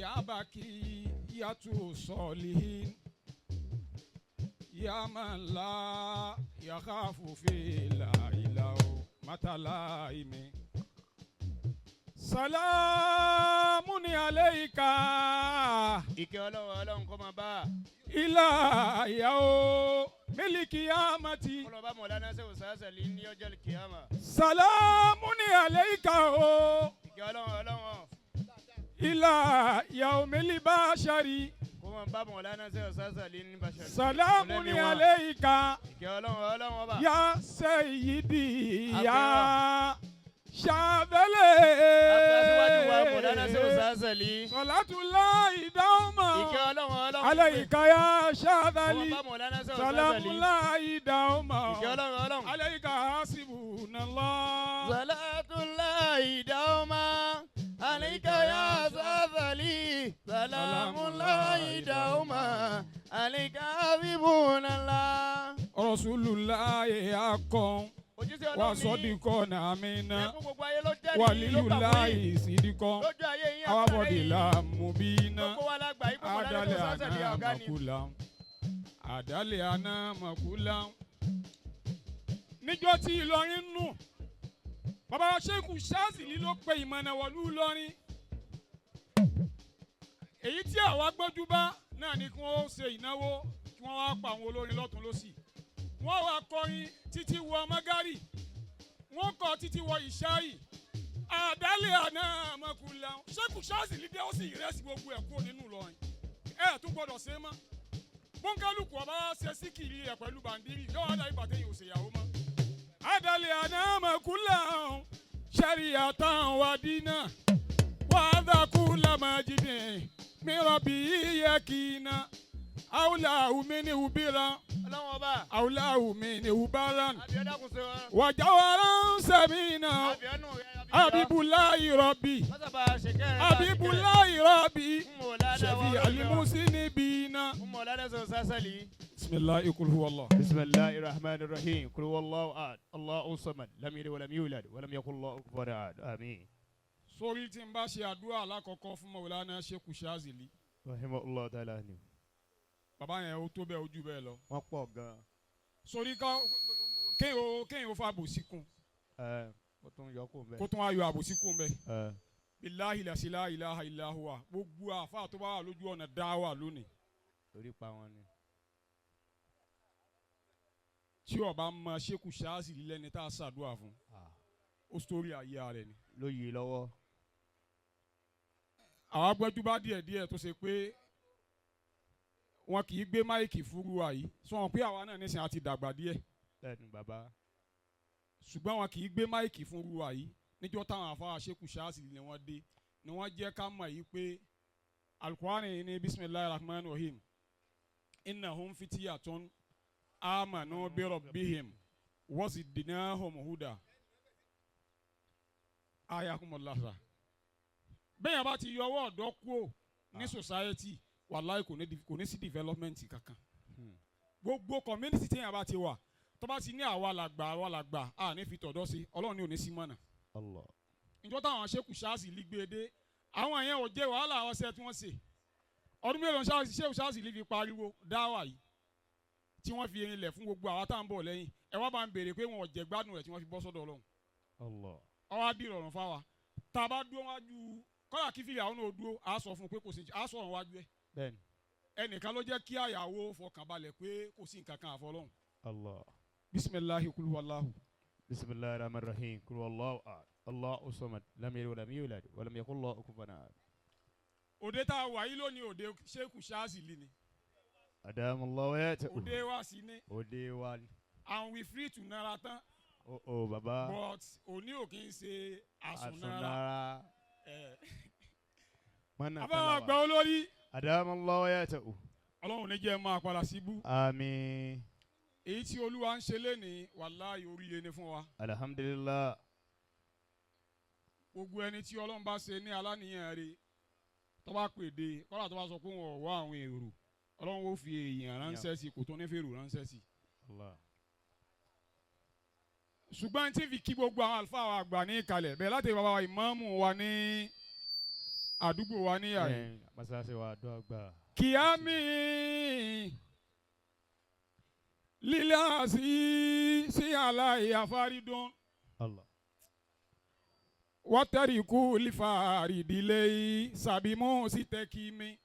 يا بقية الصالحين يا من لا يخاف في الله لومة لائم سلام عليك Ìkẹ́ Ọlọ́run Ọlọ́run kó máa bá. إلى يوم القيامة. Kó lọ bá Mọ̀lánà Ṣéwù Sásàlì ní ọjọ́ kìámà. سلام عليك o Ìkẹ́ Ọlọ́run Ọlọ́run إلى يوم البشر. Kó máa bá Mọ̀lánà Ṣéwù Sásàlì ní bàṣẹ. سلام عليك Ìkẹ́ Ọlọ́run Ọlọ́run ọba. يا سيدي يا Aṣíwájú wa Mọ̀lánà Ṣéwù شاذلي Sásàlì. صلاة الله دوما Ìkẹ́ Ọlọ́run Ọlọ́run. عليك يا Kó máa شاذلي bá Mọ̀lánà Ṣéwù سلام Sásàlì. الله دوما Ìkẹ́ Ọlọ́run Ọlọ́run. عليك حسبنا الله. صلاة الله دوما عليك يا سافلي، سلام الله دوما عليك حبيبنا الله. رسول الله حقا Òjíṣẹ́ Ọlọ́run ní وصدقا آمنا ẹkún gbogbo ayé ló jẹ́rìí ولي ló gbà fún yín. الله صدقا Lójú ayé yín àtàrà yín. awabodila mubina. Gbogbo wa la gbà yín pé Mọ̀lánà Adalẹ Ṣéwù Sásàlì ana ọ̀gá ni. makula, adalẹ ana makula. Níjọ́ tí Ìlọrin nù, bàbá Sheikh Shazili ló pe ìmọ̀nà wọ̀lú Ìlọrin. Èyí tí àwa gbójú bá náà ni kí wọ́n ṣe ìnáwó, kí wọ́n wá pa àwọn olórin lọ́tún lọ́sì, wọ́n wá kọrin títí wọ mọ́gárì, wọ́n kọ títí wọ ìṣáì. Àdálẹ̀ àná àmọ́kùnlá Sheikh Shazili dé, ó sì rẹ́sì gbogbo ẹ̀ kúrò nínú Ìlọrin. Ẹ̀ tún gbọ́dọ̀ ṣe é mọ́. Bọ́ńkálùkù ọba ṣe síkìrì ẹ̀ pẹ̀lú bàǹdírì yóò wá dá ìbàdí yìí, òṣèyàwó mọ́. Àdálẹ̀ àná àmọ́kùnlá ṣàríyàtàn wà dínà wàdàkùnlá májídìn mìíràn bí yẹ kìínà àwùlà mi ní ubíra. Ọlọ́run ọba. Àwùlà mi ní ubaran. Àbíọ́dá kò ṣe wọn. Wàjáwárà sẹ́mìnà. Àbíọ́nù rẹ̀. Abibulayi rọbì. Mọ́sàbà ṣèkẹ́ rẹ̀. Abibulayi rọbì ṣẹfi alimusini bina. Mọ̀lánà Ṣéwù Sásàlì. Bisimilahi kulhu allah. بسم الله الرحمن الرحيم، قل هو الله احد، الله الصمد، لم يلد ولم يولد ولم يكن له كفوا احد، امين. Sórí tí n bá ṣe àdúrà alákọ̀ọ́kọ́ fún Mọ̀wúlánà Sheikh Shazili. رحمه الله تعالى ni. Bàbá yẹn, ó tó bẹ́ẹ̀, ojú bẹ́ẹ̀ lọ. Wọ́n pọ̀ gan. Sórí ká kéèyàn ó fa àbòsí kún. Ẹ ó tún yọ kó bẹ́ẹ̀. Kó tún wá yọ àbòsí kún bẹ́ẹ̀. Ẹ. Billahi la ilaha illa huwa, gbogbo àfa tó bá wà lójú ọ̀nà dá wà lónìí, Orí pa wọn ni. Tí ó bá mọ Sheikh Shazili lẹ́ni tá a ṣàdúrà fún, ó sórí ayé rẹ̀ ni. Ló yí lọ́wọ́. Àwọn agbẹ́jú bá díẹ̀ díẹ̀ tó ṣe pé wọn kì í gbé mic fúru wa yìí, sọ wọn pé àwa náà nísìnyí àti dàgbà díẹ̀. Bẹ́ẹ̀ni, bàbá. Ṣùgbọ́n wọn kì í gbé mic fúru wa yìí. Níjọ́ táwọn afárá Sheikh Shazili ni wọ́n dé ni wọ́n jẹ́ ká mọ̀ yìí pé Alukurani ní bisimilahi rahman rahim innahum fityatun amanu bi rabbihim wazidnahum huda ayakumullah. Bẹ́ẹ̀ yẹn bá ti yọ ọwọ́ ọ̀dọ́ kúò ní society, wàláì, kò ní sí development kankan. Gbogbo community tí yẹn bá ti wà, tó bá ti ní àwa làgbà, àwa làgbà, à ní fi tọ̀dọ̀ sí Ọlọ́run ní òní sí mọ̀nà. Allah. Ìjọ táwọn Sheikh Shazili gbé dé, àwọn yẹn ò jẹ́ wàhálà àwọn ṣẹ́ tí wọ́n ṣe. Ọdún mélòó Sheikh Shazili fi pariwo dáwà yìí tí wọ́n fi rinlẹ̀ fún gbogbo àwa tá à ń bọ̀ lẹ́yìn? Ẹ wá bá ń béèrè pé wọn ò jẹ gbádùn rẹ̀ tí wọ́n fi bọ́ sọ́dọ̀ Ọlọ́run. Allah. Ọwọ́ á di ìrọ̀rùn fáwa tá a bá dúró wájú kọ́lá kí fìyàwó náà dúró, á sọ fún un pé kò sí, á sọ̀rọ̀ wájú ẹ̀. Bẹ́ẹ̀ni. Ẹnìkan ló jẹ́ kí àyàwó fọkànbalẹ̀ pé kò sí nǹkan kan àfọlọ́hún. Allah. Bisimilahi kuluwalahu. بسم الله الرحمن الرحيم، قل هو الله احد، الله الصمد، لم يلد ولم يولد ولم يكن له كفوا احد. Òde tá a wà yìí lónìí, òde Sheikh Shazili ni. أدام الله وياته. Òde wa sí ni. Òde wa ni. And we free to nara tán. O o bàbá. But òní ò kì í ṣe àsùnnára. Àsùnnára. Ẹ̀. Mọ́nà. Abáwọn àgbà olórí. أدام الله وياته. Ọlọ́run ní jẹ́ máa padà síbú. آمين. Èyí tí Olúwa ń ṣe lénìí, wàláhì, oríire ni fún wa. الحمد لله. Gbogbo ẹni tí Ọlọ́run bá ṣe ní aláníyàn rẹ̀, tó bá pè dé kọ́lá, tó bá sọ pé wọn ò wá àwọn èrò, Ọlọ́run ó fi èèyàn ránṣẹ́ sí, kò tó ní fèrò ránṣẹ́ sí. Allah. Ṣùgbọ́n tí fi kí gbogbo àwọn àlùfáà wa àgbà ní ìkàlẹ̀ bẹ́ẹ̀, láti bàbá wa ìmáàmù wa ní Àdúgbò wa níyà yìí. Masalasi wa àdúrà gbà. Kìámì lílá sí sí aláìyáfárídùn. Allah. Wọ́tẹ̀rìkú lífàrídìlé sàbímú sí tẹ́kí mi.